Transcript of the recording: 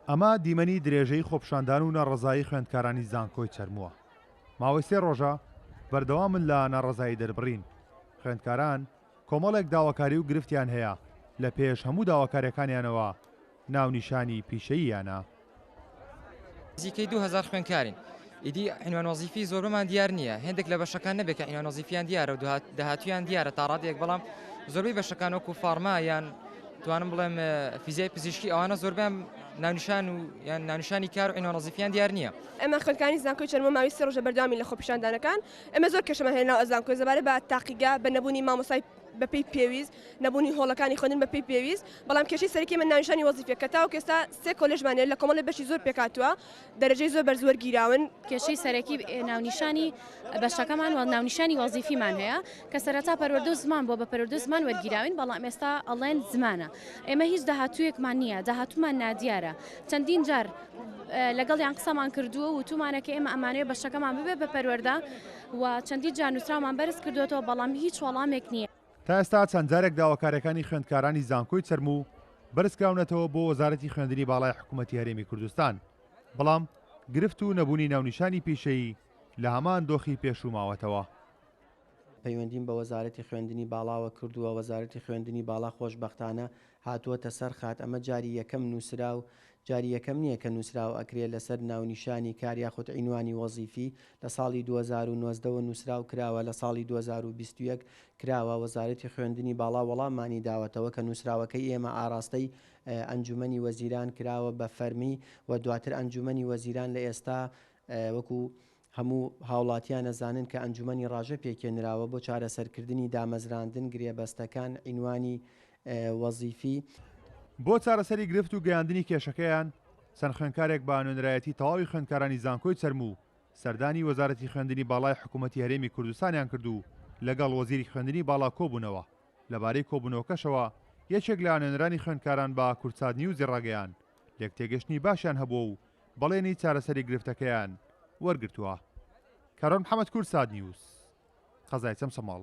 ئەمە دیمەنی درێژەی خۆپیشاندان و ناڕەزایی خوێندکارانی زانکۆی چەرمووە. ماوەی سێ ڕۆژە بەردەوامن لە ناڕەزایی دەربڕین. خوێندکاران کۆمەڵێک داواکاری و گرفتیان هەیە، لە پێش هەموو داواکاریەکانیانەوە ناونیشانی پیشەییانە. نزیکەی 2000 خوێندکارین ئیدی عنوان وەزیفی زۆربەمان دیار نییە هێندێک لە بەشەکان نەبێت کە عنوان وەزیفیان دیارە و داهاتویان دیارە تا ڕادەیەک بەڵام زۆربەی بەشەکان وەکو فارما یان توانم بڵێم فیزیای پزیشکی ئەوانە زۆربیان ناونیشان و یان ناونیشانی کار و عنوان وەزیفیان دیار نییە. ئێمە خوێندکارانی زانکۆی چەرمۆ ماوەی سێ ڕۆژە بەردەوامین لە خۆپیشاندانەکان، ئێمە زۆر کێشەمان هەیە لەناو زانکۆ سەبارەت بە تاقیگە، بە نەبوونی مامۆستای بەپێی پێویست، نەبوونی هۆڵەکانی خوێندن بەپێی پێویست، بەڵام کێشەی سەرەکی ئێمە ناونیشانی وەزیفیە کە تاوەکو ئێستا سێ کۆلێژمان هەیە لە کۆمەڵێ بەشی زۆر پێکهاتووە، دەرەجەی زۆر بەرز وەرگیراون. کێشەی سەرەکی ناونیشانی بەشەکەمان و ناونیشانی وەزیفیمان هەیە کە سەرەتا پەروەردە و زمان بووە بە پەروەردە و زمان وەرگیراوین بەڵام ئێستا ئەڵێن زمانە ئێمە هیچ داهاتوویەکمان نییە داهاتوومان نادیارە چەندین جار لەگەڵیان قسەمان کردووە و وتومانە کە ئێمە ئەمانەوێ بەشەکەمان ببێت بە پەروەردە و چەندین جار نووسراومان بەرز کردووەتەوە بەڵام هیچ وەڵامێک نییە. تا ئێستا چەند جارێک داواکاریەکانی خوێندکارانی زانکۆی چەرموو بەرزکراونەتەوە بۆ وەزارەتی خوێندنی باڵای حکومەتی هەرێمی کوردستان، بەڵام گرفت و نەبوونی ناونیشانی پیشەیی لە هەمان دۆخی پێشوو ماوەتەوە. پەیوەندیم بە وەزارەتی خوێندنی باڵاوە کردووە، وەزارەتی خوێندنی باڵا خۆشبەختانە هاتووەتە سەر خات، ئەمە جاری یەکەم نووسراو جاری یەکەم نییە کە نووسراو ئەکرێ لەسەر ناونیشانی کار یاخود عینوانی وەزیفی، لە ساڵی 2019 وە نووسراو کراوە، لە ساڵی 2021 کراوە، وەزارەتی خوێندنی باڵا وەڵاممانی داوەتەوە کە نووسراوەکەی ئێمە ئاراستەی ئەنجومەنی وەزیران کراوە بە فەرمی و دواتر ئەنجومەنی وەزیران لە ئێستا وەکو هەموو هاوڵاتیان ئەزانن کە ئەنجومەنی ڕاژە پێکهێنراوە بۆ چارەسەرکردنی دامەزراندن، گرێبەستەکان، عینوانی وەزیفی. بۆ چارەسەری گرفت و گەیاندنی کێشەکەیان، چەند خوێندکارێک بە نوێنەرایەتی تەواوی خوێندکارانی زانکۆی چەرموو سەردانی وەزارەتی خوێندنی باڵای حکوومەتی هەرێمی کوردستانیان کرد و لەگەڵ وەزیری خوێندنی باڵا کۆبوونەوە. لەبارەی کۆبوونەوەکەشەوە یەکێک لە نوێنەرانی خوێندکاران بە کوردسات نیوزی ڕاگەیاند، لێکتێگەشتنی باشیان هەبووە و بەڵێنی چارەسەری گرفتەکەیان وەرگرتووە. کاروان محەمەد کوردسات نیوز، قەزای چەمچەماڵ.